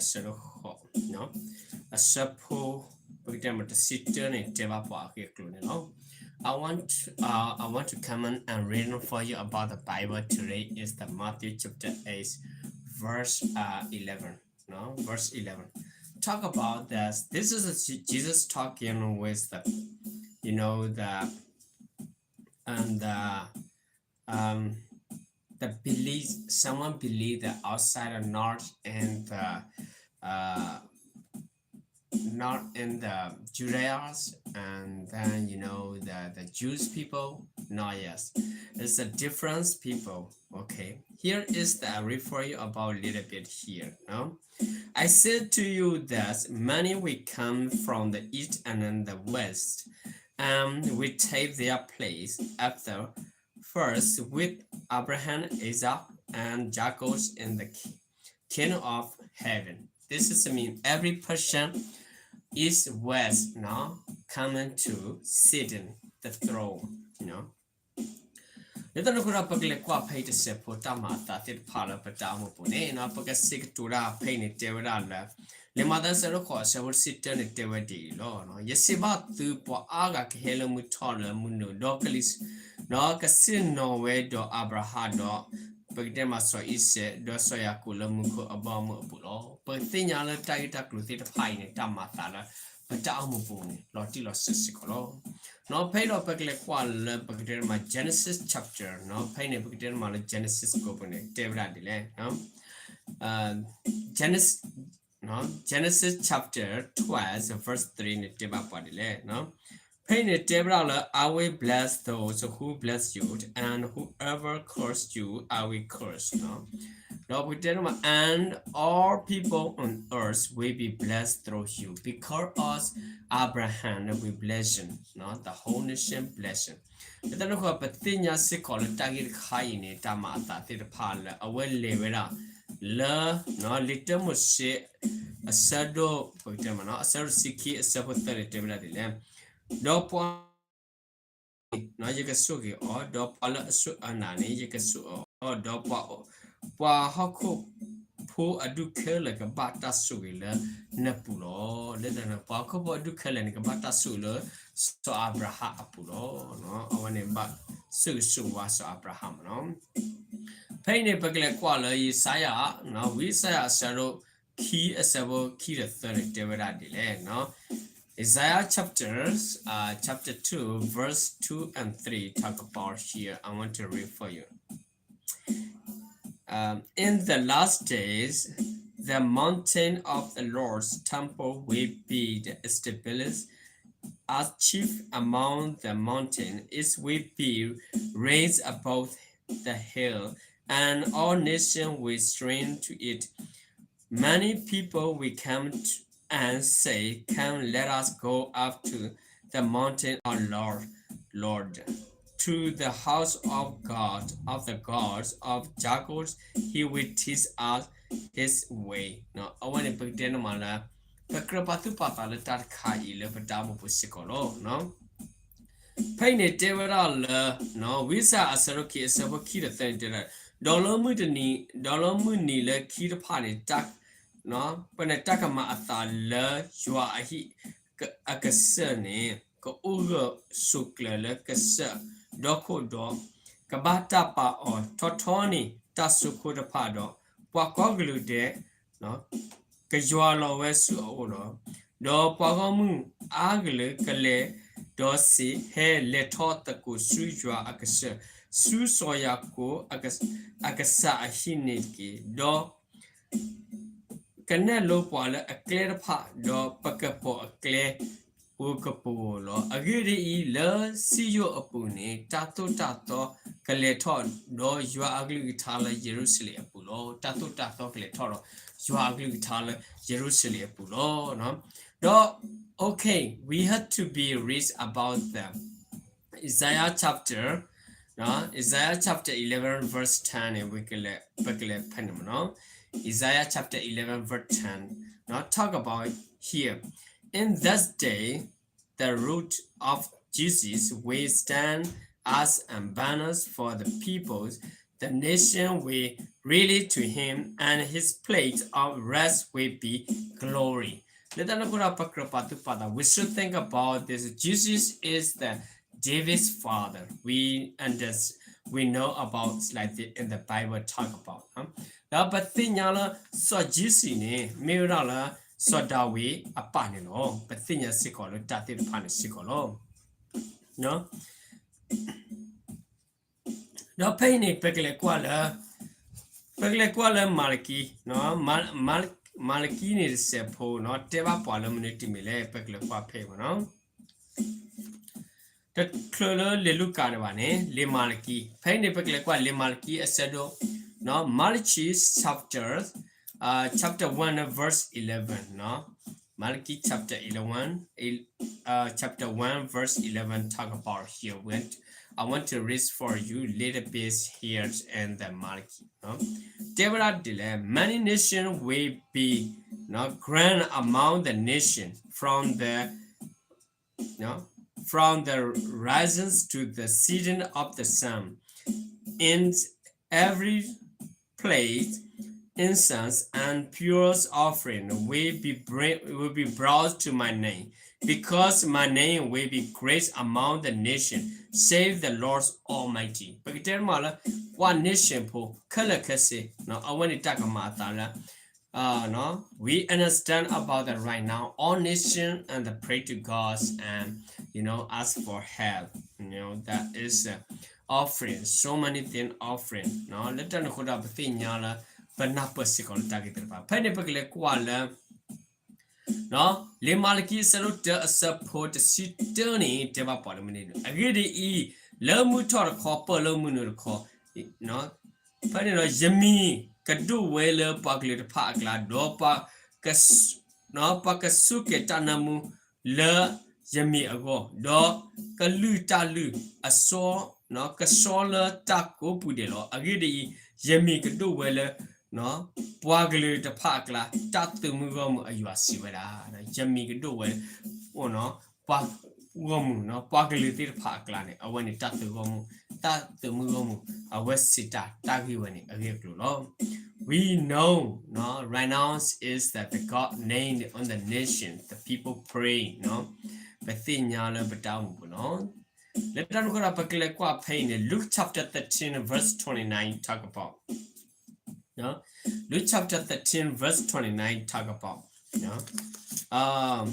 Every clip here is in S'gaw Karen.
အဆၢဒိၣ်ဃိး, အဆၢဖိ ပကတဲမ့ၢ်တဆံတၢန့ၣ် တဲဘၣ်ပှၤအဂ့ၢ်အကျိၤန့ၣ်လီၤ. I want, uh, I want to comment and read for you about the Bible today is the Matthew chapter eight, verse, uh, eleven. No? Verse eleven. Talk about this. This is a, Jesus talking with the, you know, the, and the, um, the belief, someone believe that outside of north and the, uh, not in the Judeas, and then, you know, the, the Jews people, not yes. It's a different people. Okay. Here is the read for you about a little bit here. No? I said to you that many will come from the east and then the west, and will take their place after first with Abraham, Isaac, and Jacob in the kingdom of heaven. This is mean every person is west now coming to sit in the throne, you know. လၢတၢ်န့ၣ်အဃိဒီး ပကလဲၤကွၢ်ဖဲအံၤတစဲးဖိ တၢ်မၤအသးသ့ၣ်တဖၣ်လၢပတၢ်အိၣ်မူပူၤန့ၣ် ပကစံးကတိၤတၢ်ဖဲအံၤန့ၣ် တဲဝဲဒၣ်လၢ လံာ်မးသဲအဆၢဒိၣ်ဃိး အဆၢဖိတဆံတၢန့ၣ် တဲဝဲဒ်အံၤလီၤ. ယစံးဘၣ်သု ပှၤအါဂၤကဟဲလၢမုၢ်ထီၣ်လၢမုၢ်နုာ် ဒီးကလံၤ, ဒီးကဆ့ၣ်နီၤဝဲဒီးအၤဘြၤဟၣ်ဒီး ပကတဲမးစီၤအံၤစဲး ဒီးစီၤယၤကိာ်လၢမူခိၣ်အဘီအမုၢ်အပူၤလီၤ. ပသ့ၣ်ညါလၢတၢ်ဂ့ၢ်တၢ်ကျိၤသ့ၣ်တဖၣ်အံၤန့ၣ် တၢ်မၤအသးလၢ ပတၢ်အိၣ်မူပူၤန့ၣ် လီၤတံၢ်လီၤဆဲးစ့ၢ်ကီးလီၤ. နီၢ်ဖဲအံၤဒီးပကလဲၤကွၢ်လၢပကတဲမး Genesis chapter နီၢ် ဖဲအံၤန့ၣ် ပကတဲမးလၢ Genesis ကိးပူၤန့ၣ် တဲဝဲဒၣ်ဒ်လဲၣ်. Genesis, Genesis chapter twelve verse three န့ၣ် တဲဘၣ်ပှၤဒ်လဲၣ်. ဖဲအံၤန့ၣ်တဲဝဲဒၣ်လၢ I will bless those who bless you, and whoever curse you, I will curse နီၢ်. ဒီးပကတဲမး and all people on earth will be blessed through you, because of Abraham will bless you, နီၢ် the whole nation bless you. လၢတၢ်န့ၣ်အဃိ ပသ့ၣ်ညါစ့ၢ်ကီးလၢတၢ်ဂ့ၢ်တခါအံၤန့ၣ် တၢ်မၤအသးသ့ၣ်တဖၣ်လၢအဝဲလဲၤဝဲဒၣ် လၢ လံာ်တၢမိၤၡ့ အဆၢဒိၣ် ပကတဲမးနီၢ် အဆၢဒိၣ်တဆံခံ အဆၢဖိသၢန့ၣ် တဲဝဲဒၣ်ဒ်လဲၣ်. ဒီးပှၤ ယကဆိၣ်ဂ့ၤအီၤ, ဒီးပှၤလၢအစူၢ်အနာ်န့ၣ် ယကစူၢ်အီၤ, ဒီးပှၤ ပှၤဟီၣ်ခိၣ်ဖိအဒူၣ်ခဲလၢာ်ကဘၣ်တၢ်ဆိၣ်ဂ့ၤလၢနပူၤလီၤ. လၢတၢ်န့ၣ် ပှၤဟီၣ်ခိၣ်ဖိအဒူၣ်ခဲလၢာ်န့ၣ် ကဘၣ်တၢ်ဆိၣ်ဂ့ၤလၢစီၤအၤဘြၤဟၣ်အပူၤလီၤ. အဝဲန့ၣ်ဘၣ်ဆိၣ်ဂ့ၤဆိၣ်ဝါစီၤအၤဘြၤဟၣ်မးနီၢ်. ဖဲအံၤန့ၣ် ပကလဲၤကွၢ်လၢယၡါယၤ, ဝံယၡါယၤအဆၢဒိၣ်ခံ အဆၢဖိခံဒီးသၢန့ၣ် တဲဝဲဒၣ်ဒ်လဲၣ်. Isaiah chapters, uh, chapter two, verse two and three talk about here. I want to read for you. Um, in the last days, the mountain of the Lord's temple will be established as chief among the mountain. It will be raised above the hill, and all nations will stream to it. Many people will come to and say, come, let us go up to the mountain of Lord, Lord, to the house of God, of the gods of Jacob. He will teach us his way. အဝဲန့ၣ် ပကတဲန့ၣ်မးလၢ ပကြၢးပာ်သူၣ်ပာ်သးလၢတၢ်တခါအံၤလၢပတၢ်အိၣ်မူပူၤစ့ၢ်ကီးလီၤ. ဖဲအံၤန့ၣ်တဲဝဲဒၣ်လၢ ဝံယၡါယၤအဆၢဒိၣ်ခံ အဆၢဖိခံဒီးသၢန့ၣ်တဲဝဲဒၣ်, ဒီးလၢမုၢ်တနံၤ, ဒီးလၢမုၢ်နံၤလၢခံတဖၣ်န့ၣ် ပန့ၣ်တၢ်ကမၤအသးလၢယွၤအဟံၣ် အကစၢၢ်န့ၣ် ကအိၣ်ဂၢၢ်ဆိးကျၢၤလၢကစၢၢ်ဒီခိၣ်ဒီး ကဘၣ်တၢ်ပာ်အီၤထီထီန့ၣ် တၢ်စိခိၣ်တဖၣ်ဒီး ပှၤကိးကလုာ်ဒဲး ကယွၤလီၤဝဲဆူအအိၣ်လီၤ. ဒီးပှၤဂီၢ်မုၢ်အါကလုာ်ကလဲၤဒီးစ့ၢ်ဟဲလဲၤထီၣ်သကိးဆူယွၤအကစၢၢ်, ဆူစီၤယၤကိာ်အကစၢ်အဟံၣ်န့ၣ်တက့ၢ်. ဒီး ကနဲၣ်လိပှၤလၢအကျဲတဖၣ်, ဒီးပကပိာ်အကျဲအိၣ်ကပိာ်လီၤ. အဂ့ၢ်ဒ်အံၤ, လၢစံယိၣ်အပူၤန့ၣ် တၢ်သိၣ်တၢ်သီကလဲၤထီၣ်ဒီးယွၤအကလုၢ်ကထါလၢယရူၤၡလ့ၣ်အပူၤလီၤ. တၢ်သိၣ်တၢ်သီကလဲၤထီၣ်ဒီးယွၤအကလုၢ်ကထါလၢယရူၤၡလ့ၣ်အပူၤလီၤ. ဒီး okay, we have to be rich about them. Isaiah chapter, နီၢ် Isaiah chapter eleven verse ten န့ၣ် ပကလဲၤဖဲန့ၣ်မးနီၢ်. Isaiah chapter eleven verse ten, နီၢ် talk about here. In that day, the root of Jesse will stand as a banner for the peoples. the nation will rally to him, and his place of rest will be glory. လၢတၢ်န့ၣ်အဃိဒီး ပကြၢးပာ်သူၣ်ပာ်သး we should think about this. Jesus is the David's father. We understand, we know about like the, in the Bible talk about. ဒီးပသ့ၣ်ညါလၢ စီၤကံစံးန့ၣ် မ့ၢ်ဝဲဒၣ်လၢ စီၤဒၤဝံးအပၢ်န့ၣ်လီၤ. ပသ့ၣ်ညါစ့ၢ်ကီးလၢတၢ်သ့ၣ်တဖၣ်န့ၣ်စ့ၢ်ကီးလီၤ. ဒီးဖဲအံၤန့ၣ် ပကလဲၤကွၢ်လၢ ပကလဲၤကွၢ်လၢမၤလကံ, မၤလကံန့ၣ်တစဲးဖိနီၤ တဲဘၣ်ပှၤလၢမနုၤတမံၤလဲၣ် ပကလဲၤကွၢ်ဖဲအံၤမနီၤ. တချုးလၢလံာ်လူၤကၣ်ဒံးဘၣ်န့ၣ် လံာ်မၤလကံ, ဖဲအံၤန့ၣ် ပကလဲၤကွၢ်လံာ်မၤလကံအဆၢဒိၣ်, Malachi chapter, uh, chapter one verse eleven, no? Malachi chapter eleven, el- uh, chapter one verse eleven talk about here. When I want to read for you little bit here in the Malachi, no? တဲဝဲဒၣ်ဒ်လဲၣ်, many nations will be, no, grand among the nation from the, no, from the rising to the setting of the sun. In every place, incense and pure offering will be bring, will be brought to my name, because my name will be great among the nation, save the Lord Almighty. ပကတဲမးလၢ ကွၢ် nation ဖိ ခဲလၢာ်ခဲဆ့ အဝဲန့ၣ်တၢ်ကမၤအသးလၢ uh, no, we understand about that right now. All nations and the pray to God and, you know, ask for help. You know, that is uh, offering. So many things offering. လၢတၢ်န့ၣ်အဃိဒီး ပသ့ၣ်ညါလၢ ပနၢ်ပၢၢ်စ့ၢ်ကီးလၢတၢ်ဂ့ၢ်သ့ၣ်တဖၣ်. ဖဲန့ၣ်ပကလဲၤကွၢ်လၢ လံာ်မၤလကံအဆၢဒိၣ်တၢအဆၢဖိတဆံတၢန့ၣ် တဲဘၣ်ပှၤလၢမနုၤန့ၣ်, အဂ့ၢ်ဒ်အံၤ, လၢမုၢ်ထီၣ်တခီ ပၢၢ်လၢမုၢ်နုာ်တခီ, ဖဲန့ၣ်ဒီး ယမံၤကဒိၣ်ဝဲလၢပှၤကလုာ်တဖၣ်အကျါ, ဒီးပှၤက ပှၤကစူၢ်က့ၤတၢ်နၢမူလၢယမံၤအဂီၢ်, ဒီးကလုၢ်တၢ်လုၢ်အစီ, ကစီလၢတၢ်ကိးပူၤဒဲးလီၤ. အဂ့ၢ်ဒ်အံၤ, ယမံၤကဒိၣ်ဝဲလၢ ပှၤကလုာ်တဖၣ်အကျါ, တၢ်သုးမုၢ်ဂီၢ်မုၢ်အယွၤစံးဝဲဒၣ်, ယမံၤကဒိၣ်ဝဲ ပှၤဂီၢ်မုၢ်, ပှၤကလုာ်သ့ၣ်တဖၣ်အကျါန့ၣ် အဝဲန့ၣ်တၢ်သုးဂီၢ်မုၢ်, တၢ်သုးမုၢ်ဂီၢ်မုၢ် အဝဲစံးတၢ်တၢ်ဂ့ၢ်ဝဲန့ၣ် အဂ့ၢ်အကျိၤလီၤ. We know, no, right now is that the God name on the nation, the people pray, no? ပသ့ၣ်ညါလၢပတၢ်အိၣ်မူပူၤလီၤ. လၢတၢ်န့ၣ်အဃိဒီး ပကလဲၤကွၢ်ဖဲအံၤန့ၣ် Luke chapter thirteen verse twenty-nine talk about, no? Luke chapter thirteen verse twenty-nine talk about, no? Um,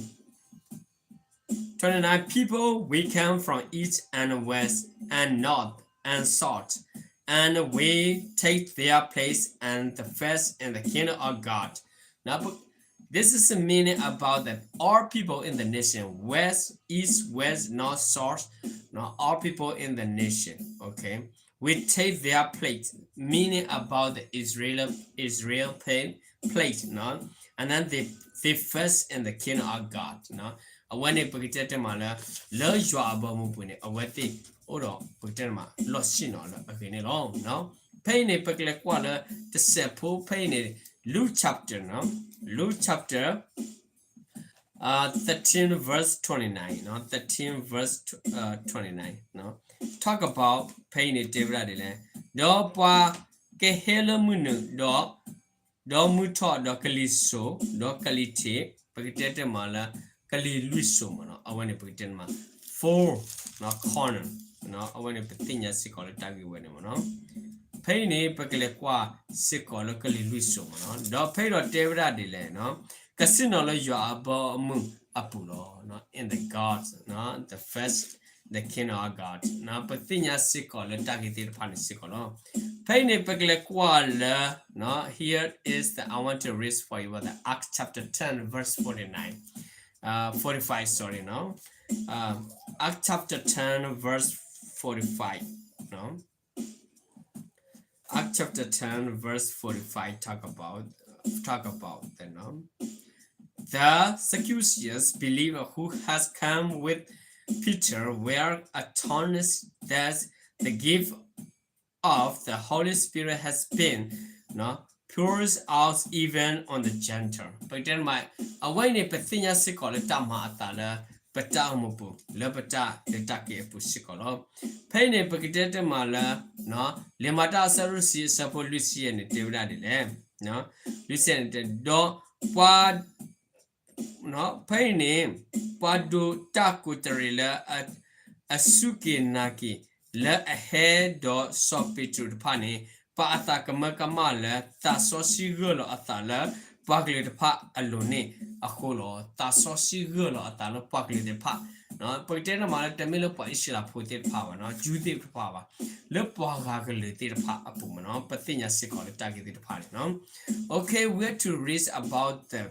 twenty-nine, people will come from east and west and north and south, and will take their place and the first in the kingdom of God. Now, this is the meaning about that all people in the nation, west, east, west, north, south, now all people in the nation, okay, will take their place, meaning about the Israel, Israel place, place, no? And then they, they first in the kingdom of God, no? အဝဲန့ၣ် ပကတဲတမးလၢ လၢယွၤအဘီအမုၢ်ပူၤန့ၣ် အဝဲသ့ၣ်အိၣ်ဒီး ပကတဲတမး လီၢ်ဆ့ၣ်နီၤလၢအဂ့ၤန့ၣ်လီၤ. ဖဲအံၤန့ၣ် ပကလဲၤကွၢ်လၢ တစဲးဖိဖဲအံၤန့ၣ် Luke chapter, no? Luke chapter, uh, thirteen verse twenty-nine, no? Thirteen verse tw- uh, twenty-nine, no? Talk about ဖဲအံၤန့ၣ် တဲဝဲဒၣ်ဒ်လဲၣ်, ဒီးပှၤကဟဲလၢမုၢ်နုာ် ဒီး ဒီးမုၢ်ထီၣ် ဒီးကလံၤစိး ဒီးကလံၤထံး, ပကတဲတမးလၢ ကလံၤလွံၢ်စိးမးနီၤ, အဝဲန့ၣ်ပကတဲတမး four, နီၤ, corner, နီၤ, အဝဲန့ၣ်ပသ့ၣ်ညါစ့ၢ်ကီးလၢတၢ်ဂ့ၢ်ဝဲန့ၣ်မးနီၤ. ဖဲအံၤန့ၣ် ပကလဲၤကွၢ်စ့ၢ်ကီးလၢကလံၤလွံၢ်စိးမးနီၤ, ဒီးဖဲအံၤဒီးတဲဝဲဒၣ်ဒ်လဲၣ်နီၤ, ကစံၣ်နီၤလၢယွၤအဘီအမုၢ်အပူၤလီၤ, နီၤ, in the God, နီၤ, the first the kingdom of God, နီၤ, ပသ့ၣ်ညါစ့ၢ်ကီးလၢတၢ်ဂ့ၢ်သ့ၣ်တဖၣ်န့ၣ်စ့ၢ်ကီးလီၤ. ဖဲအံၤန့ၣ် ပကလဲၤကွၢ်လၢ နီၤ, here is the, I want to read for you the Acts chapter ten verse forty-nine, uh, forty-five, sorry, no? Uh, Acts chapter ten verse forty-five, no? Acts chapter ten verse forty-five talk about, talk about the, no? The Sadducees believe who has come with Peter were astonished that the gift of the Holy Spirit has been, နော်, poured out even on the Gentile. ပကတဲမး, အဝဲအံၤန့ၣ် ပသ့ၣ်ညါစ့ၢ်ကီးလၢတၢ်မၤအသးလၢ ပတၢ်အိၣ်မူပူၤ လၢပတၢ်လဲၤတၢ်က့ၤအပူၤစ့ၢ်ကီးလီၤ. ဖဲအံၤန့ၣ် ပကတဲတမးလၢ လံာ်မၤတၢ်အဆၢဒိၣ်တဆံအဆၢဖိလွံၢ်ဆံယဲၢ်န့ၣ် တဲဝဲဒၣ်ဒ်လဲၣ်, လွံၢ်ဆံယဲၢ်န့ၣ်တဲ ဒီးပှၤ ဖဲအံၤန့ၣ် ပှၤဒိးတၢ်ကူးတရံးလၢ အစူၢ်က့ၤနာ်က့ၤ လၢအဟဲဒီးစီၤပ့းတရူးတဖၣ်န့ၣ် ပာ်အသးကမၢကမၣ်လၢသးစီဆှံဂၢၢ်လီၤအသးလၢပှၤကလုာ်တဖၣ်အလိၤန့ၣ်အဃိလီၤ. သးစီဆှံဂၢၢ်လီၤအသးလၢပှၤကလုာ်သ့ၣ်တဖၣ်, ပကတဲတမးလၢတမ့ၢ်လၢပှၤအံၣ်စရ့လးဖိသ့ၣ်တဖၣ်ဘၣ်, ယူးသ့ၣ်တဖၣ်ဘၣ်, လၢပှၤဂၤကလုာ်သ့ၣ်တဖၣ်အပူၤမ့ၢ်နီၤ, ပသ့ၣ်ညါစ့ၢ်ကီးလၢတၢ်ဂ့ၢ်သ့ၣ်တဖၣ်န့ၣ်နီၤ. Okay, we have to read about the,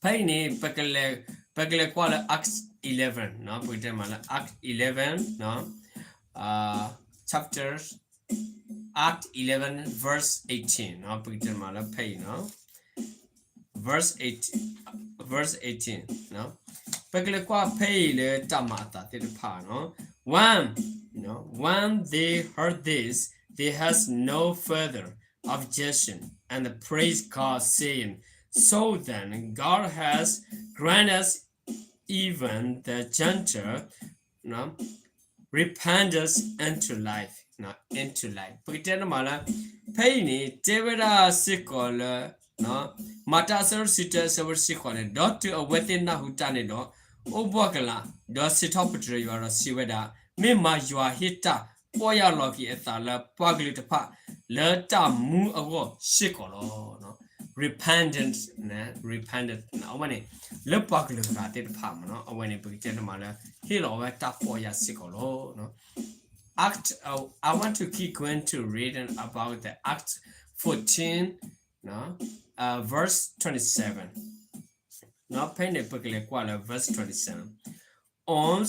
ဖဲအံၤန့ၣ် ပကလဲၤကွၢ်လၢ Acts eleven နီၤ, ပကတဲမးလၢ Acts eleven နီၤ, chapter, Acts eleven verse eighteen နီၤ, ပကတဲမးလၢဖဲအံၤနီၤ, verse eighteen, verse eighteen နီၤ, ပကလဲၤကွၢ်ဖဲအံၤလၢတၢ်မၤအသးသ့ၣ်တဖၣ်နီၤ. When, when they heard this, they had no further objection and praised God, saying, So then, God has granted even the Gentile repentance unto life, unto life. ပကတဲတမးလၢ ဖဲအံၤန့ၣ် တဲဝဲဒၣ်စ့ၢ်ကီးလၢ မၤတၢ်အဆၢဒိၣ်တဆံတၢ အဆၢဖိတဆံဃိးန့ၣ်, ဒီးတုၤအဝဲသ့ၣ်နၢ်ဟူတၢ်န့ၣ်ဒီး အိၣ်ဘှီၣ်ကလာ်, ဒီးစံးထီၣ်ပတြၢၤယွၤဒီးစံးဝဲဒၣ်, မ့ၢ်မၤယွၤဟ့ၣ်တၢ်ပီၢ်ယၢ်လီၤက့ၤအသးလၢပှၤကလုာ်တဖၣ် လၢတၢ်မူအဂီၢ်စ့ၢ်ကီးလီၤ. Repentance, repentance အဝဲန့ၣ် လၢပှၤကလုာ်ဂၤသ့ၣ်တဖၣ်မ့ၢ်နီၤ, အဝဲန့ၣ် ပကတဲတမးလၢ ဟ့ၣ်လီၤဝဲတၢ်ပီၢ်ယၢ်စ့ၢ်ကီးလီၤ. Act, uh, I want to keep going to reading about the Acts fourteen, uh, verse twenty-seven. ဖဲန့ၣ် ပကလဲၤကွၢ်လၢ verse twenty-seven. On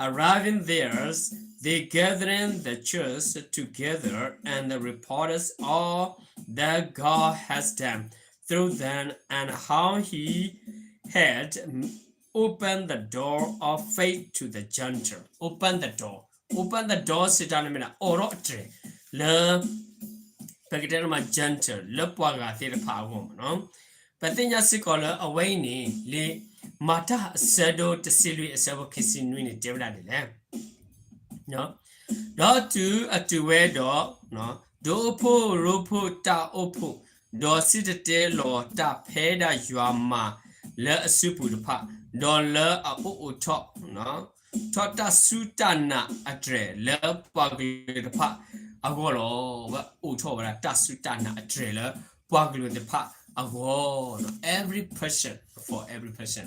arriving there, they gathered the church together and reported all that God has done through them and how he had opened the door of faith to the Gentile. Open the door. Open the door စံးတၢ်န့ၣ်မ့ၢ်ဒၣ် အိးထီၣ်အတြဲၤ လၢ ပကတဲတမး Gentile လၢပှၤဂၤသ့ၣ်တဖၣ်အဂီၢ်မ့ၢ်နီၤ. ပသ့ၣ်ညါစ့ၢ်ကီးလၢအဝဲအံၤန့ၣ် လံာ်မၤတၢ်အဆၢဒိၣ်တဆံလွံၢ်အဆၢဖိခံဆံနွံန့ၣ် တဲဝဲဒၣ်ဒ်လဲၣ်. ဒီးတုၤအတုၤဝဲဒီး ဒူအိၣ်ဖှိၣ်ရိဖှိၣ်တၢ်အိၣ်ဖှိၣ်, ဒီးစံၣ်တဲၤတဲလီၤတၢ်ဖဲဒၣ်ယွၤမၤလၢအစုပူၤတဖၣ်, ဒီးလၢအအိၣ်အိးထီၣ် ထီၣ်တၢ်စူၢ်တၢ်နာ်အတြဲၤလၢပှၤကလုာ်တဖၣ်အဂီၢ်လီၤ. ဝဲအိးထီၣ်ဝဲဒၣ်တၢ်စူၢ်တၢ်နာ်အတြဲၤလၢပှၤကလုာ်တဖၣ်အဂီၢ်, every person, for every person.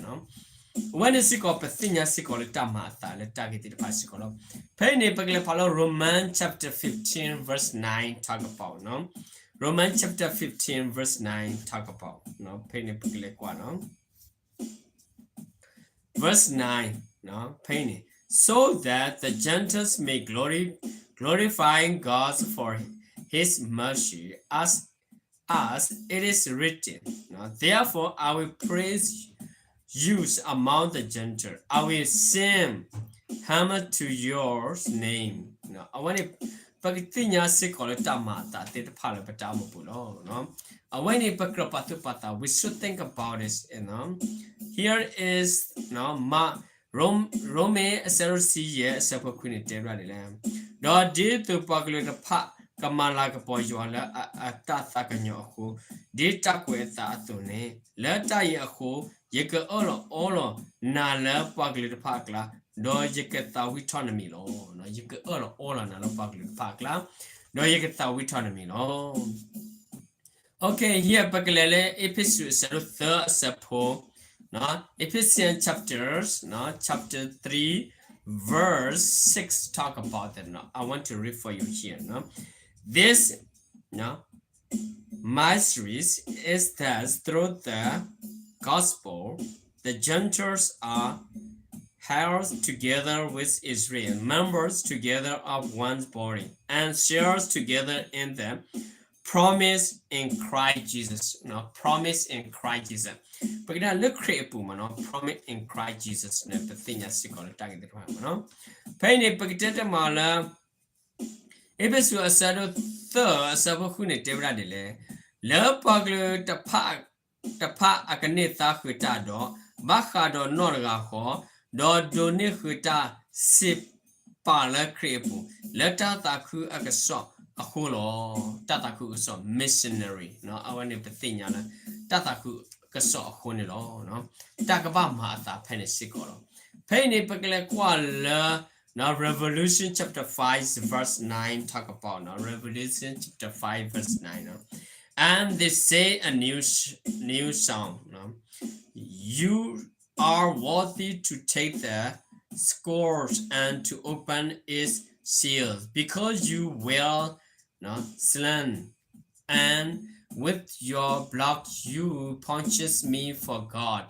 အဝဲန့ၣ်စ့ၢ်ကီး ပသ့ၣ်ညါစ့ၢ်ကီးလၢတၢ်မၤအသးလၢတၢ်ဂ့ၢ်သ့ၣ်တဖၣ်စ့ၢ်ကီးလီၤ. ဖဲအံၤန့ၣ် ပကလဲၤဖးလၢ Romans chapter fifteen verse nine talk about, Romans chapter fifteen verse nine talk about, ဖဲအံၤန့ၣ် ပကလဲၤကွၢ်နီၤ. Verse nine, ဖဲအံၤန့ၣ်, so that the Gentiles may glory, glorify God for his mercy, as, as it is written, Therefore I will praise you among the Gentiles, I will sing hymns to your name. အဝဲန့ၣ် ပကသ့ၣ်ညါစ့ၢ်ကီးလၢတၢ်မၤအသးသ့ၣ်တဖၣ်လၢပတၢ်အိၣ်မူပူၤလီၤ. အဝဲန့ၣ် ပကြၢးပာ်သူၣ်ပာ်သး, we should think about this, Here is, ရိမ့ၤအဆၢဒိၣ်တဆံယဲၢ်အဆၢဖိခွံန့ၣ် တဲဝဲဒၣ်ဒ်လဲၣ်, ဒီးဒ်သိးပှၤကလုာ်တဖၣ်ကမၤလၤကပီၤယွၤလၢအတၢ်သးကညီၤအဃိ, ဒ်တၢ်ကွဲးအသးအသိးန့ၣ်, လၢတၢ်အံၤအဃိ, ယကအၢၣ်လီၤအီလီၤနၤလၢပှၤကလုာ်တဖၣ်အကျါ, ဒီးယကသးဝံၣ်ထီၣ်နမံၤလီၤ. ယကအၢၣ်လီၤအီလီၤနၤလၢပှၤကလုာ်တဖၣ်အကျါ, ဒီးယကသးဝံၣ်ထီၣ်နမံၤလီၤ. Okay, here ပကလဲၤလၢ အ့းဖ့းစူး အဆၢဒိၣ်သၢအဆၢဖိ, Ephesians chapters, chapter three, verse six talk about that. I want to read for you here. This mystery is that through the gospel, the Gentiles are held together with Israel, members together of one body, and shares together in the promise in Christ Jesus. Promise in Christ Jesus. ပကတဲလၢခရံာ်အပူၤမ့ၢ်နီၤ, promise in Christ Jesus န့ၣ် ပသ့ၣ်ညါစ့ၢ်ကီးလၢတၢ်ဂ့ၢ်သ့ၣ်တဖၣ်မ့ၢ်နီၤ. ဖဲအံၤန့ၣ် ပကတဲတမးလၢ အ့းဖ့းစူး အဆၢဒိၣ်သၢ အဆၢဖိဃုန့ၣ် တဲဝဲဒၣ်ဒ်လဲၣ်, လၢပှၤကလုာ်တဖၣ် တဖၣ်အကန့ၢ်သါဃုာ်တၢ်ဒီး ဘၣ်ဃးဒီးနီၢ်တဂၤဃီ, ဒီးဒိးန့ၢ်ဃုာ်တၢ်စ့ပာ်လၢခရံာ်အပူၤ, လၢတၢ်သးခုအကစီၣ်အဃိလီၤ. တၢ်သးခုအကစီၣ် missionary အဝဲန့ၣ်ပသ့ၣ်ညါလၢ တၢ်သးခုကစီၣ်အဃိန့ၣ်လီၤ. တၢ်ကဘၣ်မၤအသးဖဲန့ၣ်စ့ၢ်ကီးလီၤ. ဖဲအံၤန့ၣ် ပကလဲၤကွၢ်လၢ Revelation chapter five verse nine talk about, Revelation chapter five verse nine. And they say a new, new song. You are worthy to take the scroll and to open its seals, because you were slain and with your blood you purchased me for God,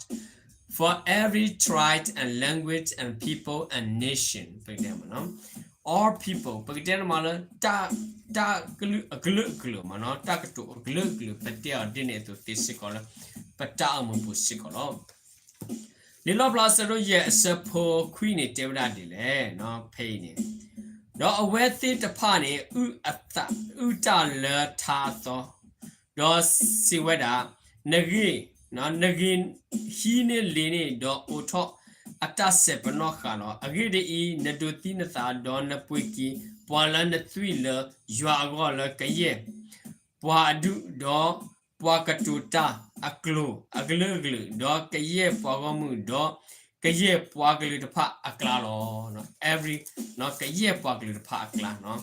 for every tribe and language and people and nation. ပကတဲမ့ၢ်နီၤ all people ပကတဲမ့ၢ်လၢ တၢ်ကလုာ်အကလုာ်ကလုာ်မ့ၢ်နီၤ တၢ်ကတိၤအကလုာ်ကလုာ် ပတဲအီၤဒ်န့ၣ်အသိးသ့စ့ၢ်ကီးလၢ ပတၢ်အိၣ်မူပူၤစ့ၢ်ကီးလီၤ. လံာ်လီၣ်ဖျါအဆၢဒိၣ်ယဲၢ်အဆၢဖိခွံန့ၣ်တဲဝဲဒၣ်ဒ်လဲၣ်, ဖဲအံၤန့ၣ်, ဒီးအဝဲသ့ၣ်တဖၣ်န့ၣ် အုၣ်အသးအုၣ်တၢ်လၢထါအသီ, ဒီးစံးဝဲဒၣ်, နဂ့ၤ, နဂ့ၤဟံးန့ၢ်လ့န့ၣ် ဒီးအိးထီၣ်အတၢ်စဲးပနီၣ်ဃာ်လီၤ. အဂ့ၢ်ဒ်အံၤ, နဒိးသံနသး, ဒီးနပှ့ၤက့ၤပှၤလၢနသွံၣ်လၢယွၤအဂီၢ်လၢကယဲၢ် ပှၤအဒူၣ်, ဒီးပှၤကတိၤတၢ်အကျိာ်အကလုာ်ကလုာ်, ဒီးကယဲၢ်ပှၤဂီၢ်မုၢ်, ဒီးကယဲၢ်ပှၤကလုာ်တဖၣ်အကျါလီၤ. Every, ကယဲၢ်ပှၤကလုာ်တဖၣ်အကျါ,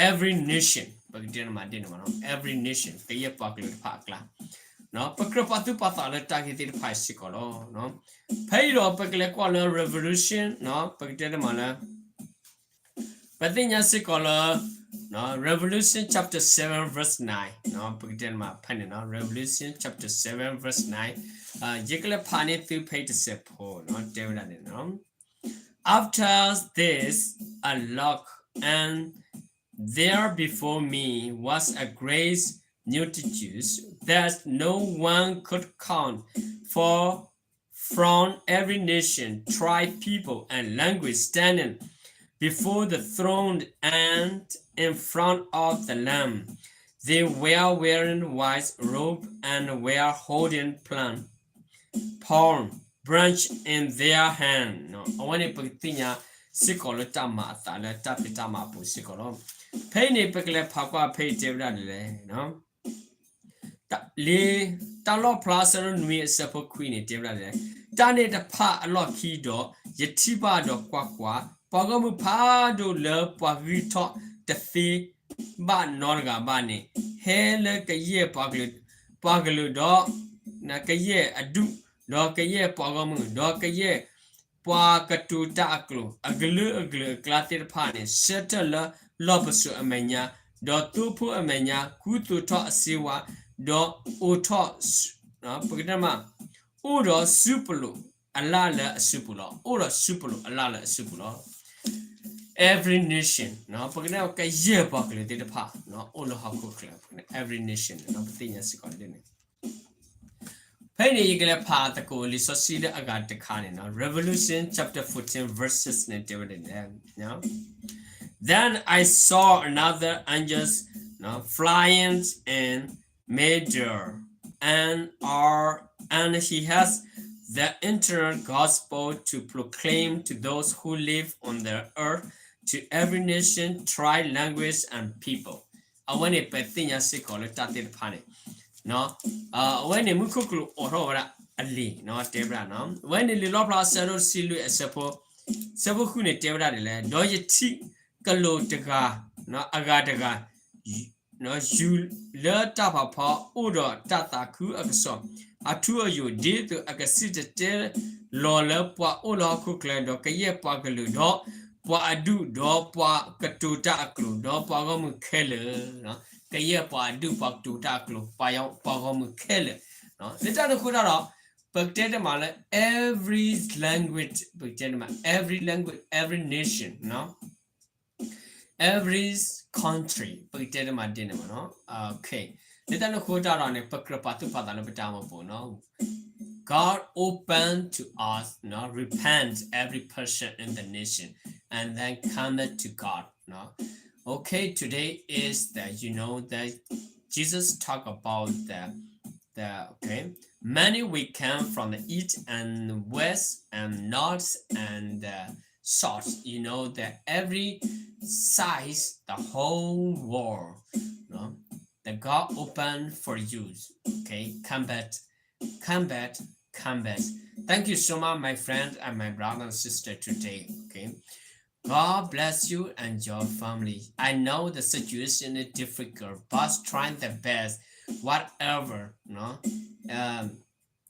every nation ပကတဲမးဒ်န့ၣ်မး, every nation ကယဲၢ်ပှၤကလုာ်တဖၣ်အကျါ, ပကြၢးပာ်သူၣ်ပာ်သးလၢတၢ်ဂ့ၢ်သ့ၣ်တဖၣ်စ့ၢ်ကီးလီၤ. ဖဲအံၤဒီးပကလဲၤကွၢ်လၢ Revelation ပကတဲမးလၢ ပသ့ၣ်ညါစ့ၢ်ကီးလၢ Revelation chapter seven verse nine ပကတဲမးဖဲန့ၣ်, Revelation chapter seven verse nine ယကလဲၤဖးန့ၢ်သုဖဲအံၤတစဲးဖိ, တဲဝဲဒၣ်န့ၣ်, After this I looked, and there before me was a great multitude that no one could count, for from every nation, tribe, people, and language standing before the throne and in front of the Lamb. They were wearing white robe and were holding palm, palm branch in their hand. အဝဲန့ၣ်ပကသ့ၣ်ညါစ့ၢ်ကီးလၢတၢ်မၤအသးလၢတၢ်ဖံးတၢ်မၤအပူၤစ့ၢ်ကီးလီၤ. ဖဲအံၤန့ၣ် ပကလဲၤဖးကွၢ်ဖဲအံၤတဲဝဲဒၣ်ဒ်လဲၣ် လံာ်တၢ်လီၣ်ဖျါအဆၢဒိၣ်နွံအဆၢဖိခွံန့ၣ် တဲဝဲဒၣ်လဲၣ်, တၢ်န့ၣ်တဖၣ်အလီၢ်ခံဒီး ယထံၣ်ဘၣ်ဒီးကွၢ်ကွၢ်, ပှၤဂီၢ်မုၢ်ဖးဒိၣ်လၢပှၤဂံၢ်ထီၣ်တသ့ဘၣ်နီတဂၤဘၣ်န့ၣ် ဟဲလၢကယဲၢ်ပှၤကလုာ်, ပှၤကလုာ်ဒီး ကယဲၢ်အဒူၣ်, ဒီးကယဲၢ်ပှၤဂီၢ်မုၢ်, ဒီးကယဲၢ် ပှၤကတိၤတၢ်အကျိာ် အကလုာ်ကလုာ်အကျါသ့ၣ်တဖၣ်န့ၣ် ဆၢထၢၣ်လၢလီၢ်ပစိာ်အမဲာ်ညါ, ဒီးသိဖိအမဲာ်ညါ ကူသိးထီၣ်အစ့ဝါ, ဒီးအိးထီၣ်, ပကတဲမး, အိၣ်ဒီးစုပလိာ်အလၣ်လၢအစုပူၤလီၤ. အိၣ်ဒီးစုပလိာ်အလၣ်လၢအစုပူၤလီၤ. Every nation ပကတဲကယဲၢ်ပှၤကလုာ်သ့ၣ်တဖၣ် အိၣ်လၢဟီၣ်ခိၣ်ချၢ, every nation ပသ့ၣ်ညါစ့ၢ်ကီးဒ်န့ၣ် ဖဲအံၤန့ၣ် ယကလဲၤဖးသကိးလံာ်စီဆှံလၢအဂၤတခါန့ၣ်, Revelation chapter fourteen verses န့ၣ်တဲဝဲဒ်လဲၣ်, Then I saw another angel flying in midair, and are and he has the eternal gospel to proclaim to those who live on the earth, to every nation, tribe, language, and people. အဝဲန့ၣ်ပသ့ၣ်ညါစ့ၢ်ကီးလၢတၢ်သ့ၣ်တဖၣ်န့ၣ်, အဝဲန့ၣ်မူခိၣ်ကလူးအိးထီၣ်ဝဲဒၣ်အလံာ် တဲဝဲဒၣ်, အဝဲန့ၣ်လံာ်လီၣ်ဖျါအဆၢဒိၣ်တဆံလွံၢ်အဆၢဖိ, ဆၢဖိဃုန့ၣ်တဲဝဲဒၣ်ဒ်လဲၣ်, ဒီးယထံၣ်ကလူးတဂၤ, အဂၤတဂၤ ယူၤလၢတၢ်ဖးဖီအိၣ်ဒီးတၢ်သးခုအကစီၣ် အထူအယိာ် ဒ်သိးအကစံၣ်တဲၤတဲလီၤလၢပှၤအိၣ်လၢဟီၣ်ခိၣ်ချၢ ဒီးကယဲၢ်ပှၤကလုာ် ဒီးပှၤအဒူၣ် ဒီးပှၤကတိၤတၢ်အကျိာ် ဒီးပှၤဂီၢ်မုၢ်ခဲလၢာ်, ကယဲၢ်ပှၤအဒူၣ် ပှၤကတိၤတၢ်အကျိာ် ပှၤဂီၢ်မုၢ်ခဲလၢာ်, လၢတၢ်န့ၣ်အဃိတၢ်ဒီး ပကတဲတမးလၢ every language, ပကတဲတမး every language, every nation, every country ပကတဲတမးဒ်န့ၣ်မးနီၤ. လၢတၢ်န့ၣ်အဃိတၢ်ဒီးန့ၣ် ပကြၢးပာ်သူၣ်ပာ်သးလၢပတၢ်အိၣ်မူပူၤနီၤ. God open to us, repent every person in the nation, and then come back to God. Okay, today is the, you know, the Jesus talk about the the, okay, many will come from the east and west and north and the south, you know, the every size, the whole world, you know, the God open for you. Okay, come back, come back, come back. Thank you so much, my friend and my brother and sister today. Okay, God bless you and your family. I know the situation is difficult, but trying the best, whatever, you know, um,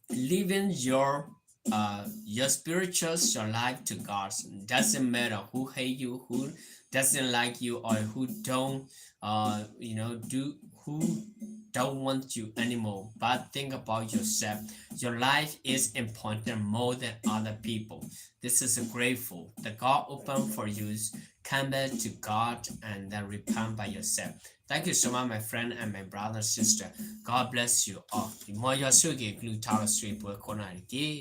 living your uh, your spiritual, your life to God. Doesn't matter who hate you, who doesn't like you, or who don't, uh, you know, do who don't want you anymore. But think about yourself. Your life is important more than other people. This is grateful. The God open for you. Come back to God and then repent by yourself. Thank you so much, my friend and my brother, sister. God bless you all. မ်ယွၤဆိၣ်ဂ့ၤကလုၢ်ကထါလီၤဆှံပှဲၤခိၣ်နၢ်တက့ၢ်.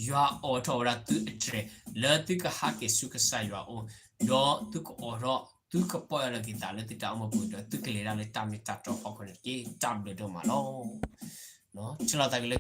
ယွၤအိးထီၣ်ဝဲဒၣ်သုအတြဲၤ လၢသုကဟးက့ၤဆူကစၢ်ယွၤအအိၣ်, ဒီးသုကအိးထီၣ် သုကပီၢ်ယၢ်လီၤက့ၤသးလၢသုတၢ်အိၣ်မူပူၤ, ဒီးသုကလဲၤတၢ်လၢတၢ်မ့ၢ်တၢ်တီအဖီခိၣ်န့ၣ်တက့ၢ်. တၢ်ဘျုးဒိၣ်မးလီၤ. ထံၣ်လိာ်သးက့ၤလၢ